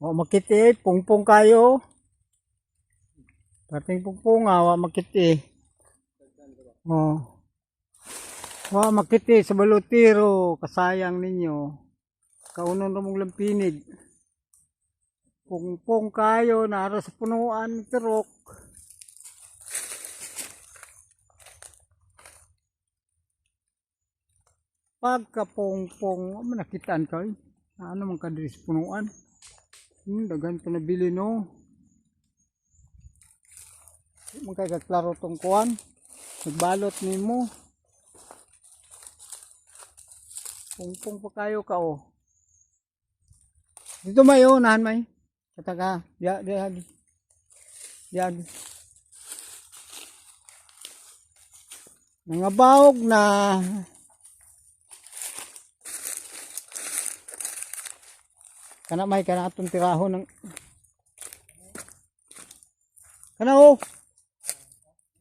Wa makiti eh, pungpong kayo. Pating pungpong nga, wa makiti. Oh. Wa makiti sa balutiro, kasayang ninyo. Kaunon ra mong lampinig. Pungpong kayo, nara sa punuan, tirok. Pagkapungpong, oh, nakitaan ka eh. Ano man ka diri sa punuan? Daghan pa nabili no. Di man kay kaklaro tong kuan. Nagbalot nimo. Pungpong pa kayo ka oh. Dito may oh, nahan may. Kataka, ya, ya, ya. Nangabawog na. Kana may kana atong tirahon ng kana oh.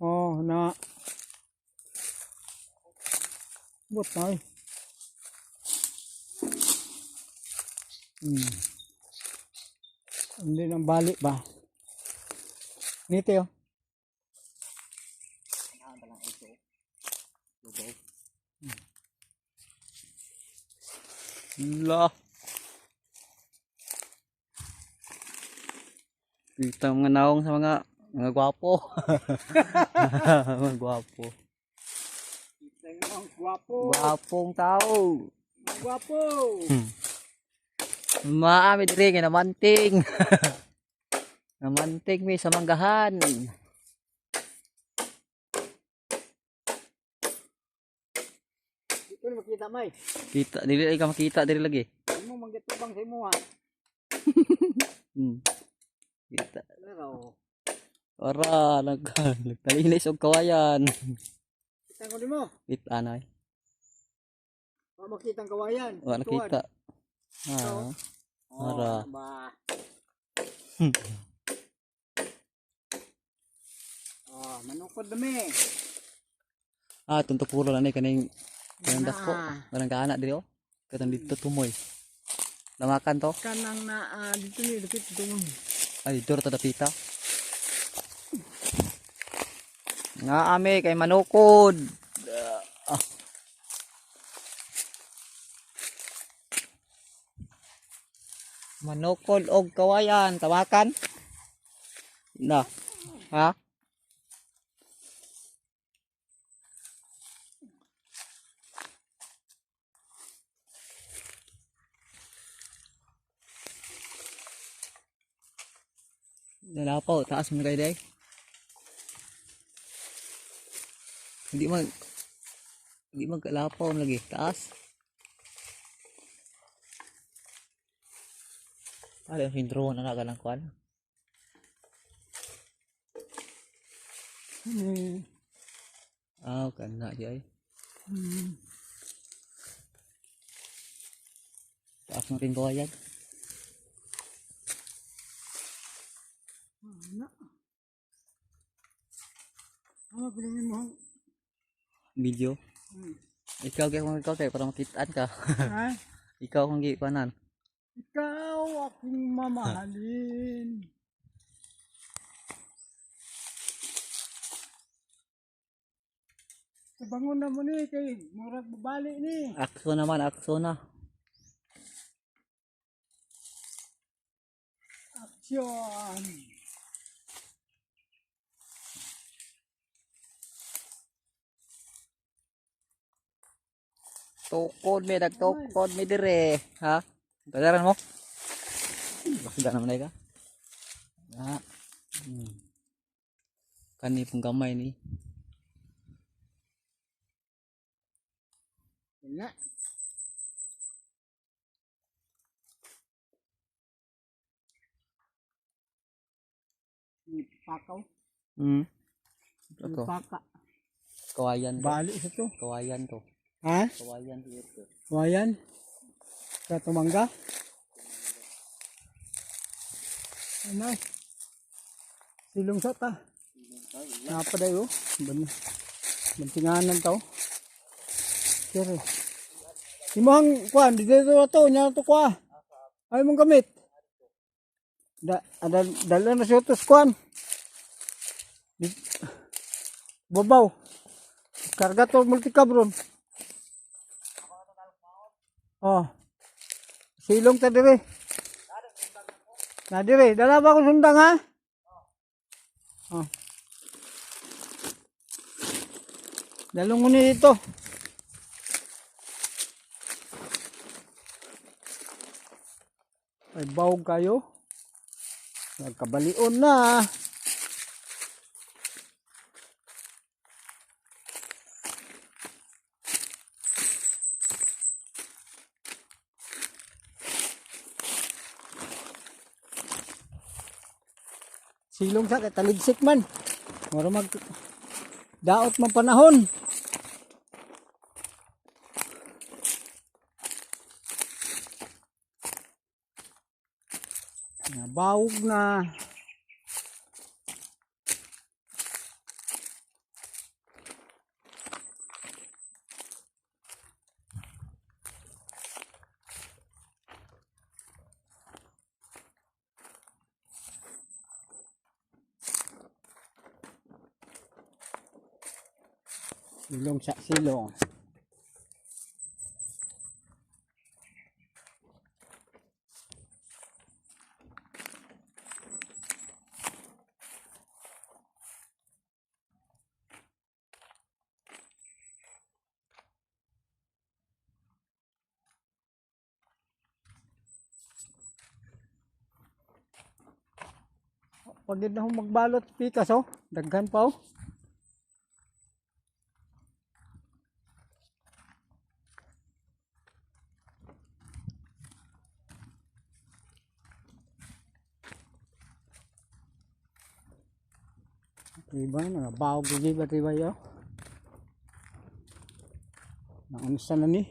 Oh, na. Bot na eh. Hindi nang balik ba? Nito oh. La. Kita mga naong sa mga mga gwapo. Mga gwapo. Ang gwapo. Gwapong tao. Gwapo. Maami diri kay namanting. Namanting mi sa manggahan. Dito na makita may. Kita dili ay ka makita diri lagi. Imo manggatubang sa imo ha. Kita. Laro. Ora nagtalinis og kawayan. Kita ko nimo. Kita na. Wa makita ang kawayan. Wa nakita. Ah. Oh, Ara. ba. Oh, manukod na mi. Ah, tuntok puro lang ni kaning kanang dako. Na. Kanang kaana diri oh. Katong dito tumoy. Lamakan to. Kanang naa dito ni dapit dito mo. Ay, dito ra ta dapita. Nga ame kay manukod. Ah. Manukod og kawayan, tawakan. Na. Ha? Dalapaw, taas mo kayo day. Hindi man kalapaw lagi, taas. Ano yung drone na nagalang kuan? Ah, kana di ay. Taas mo rin kawayan. Ano? Ano bilangin mo? Video. Ikaw kay kung ikaw kay para makitaan ka. Ha? Ikaw kung gi panan. Ikaw aking mamahalin. Bangon na mo ni kay murag babali ni. Akso naman, akso na. Aksyon. Tukod mi, nagtukod mi dire. Ha? Bayaran mo? Bakit naman ay ka? Ha? Kani pong gamay ni. Wala. Ni pakaw. Ni Ako. paka. Kawayan to. Bali sa to. Kawayan to. Ha? Kawayan dito. Kawayan. Sa tumangga. Ano? Silong sa ta. Napaday oh. Ban Bantinganan tao. Sir. Imong kuan dito na to, nya to kwa. Ay mong gamit. Dala na siya tos kuan. Babaw. Karga to multicab ron. Oh. Silong ta dire. Na dire, dala ba akong sundang, ha? Oh. Dalong ko ni dito. Ay, bawog kayo. Nagkabalion na. Silong sa kay taligsik man. Mura mag daot man panahon. Nabawog na. Silong sa silong. Pag na akong magbalot pikas, oh. Daghan pa, oh. Diba, nagabawag di ba diba yo? Naunsa na ni?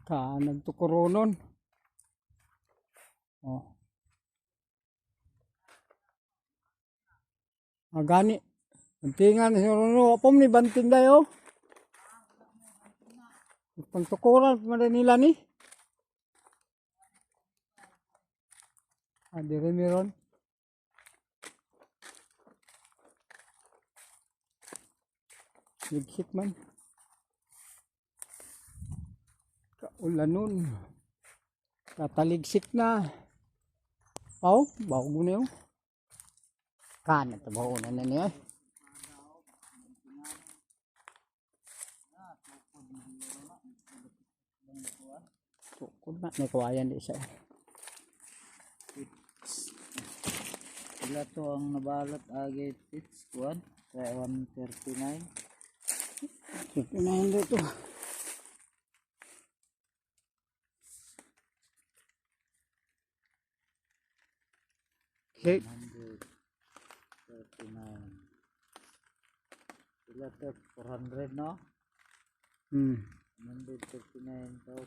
Ka nagtukoronon. Oh. Agani. Bantingan si Rono. Apom ni banting dayo. Pagtukuran man nila ni. Ah, dire meron. Ligsik man. Kaulanon. Tataligsik na. Aw, bago na yun. Kan, ito ba na na niya? Tukod na. May kawayan di siya. Sila to ang nabalot agi tits kuan. Kaya 139. Unahin dito. Okay. 139. Sila to 400, no? 139,000.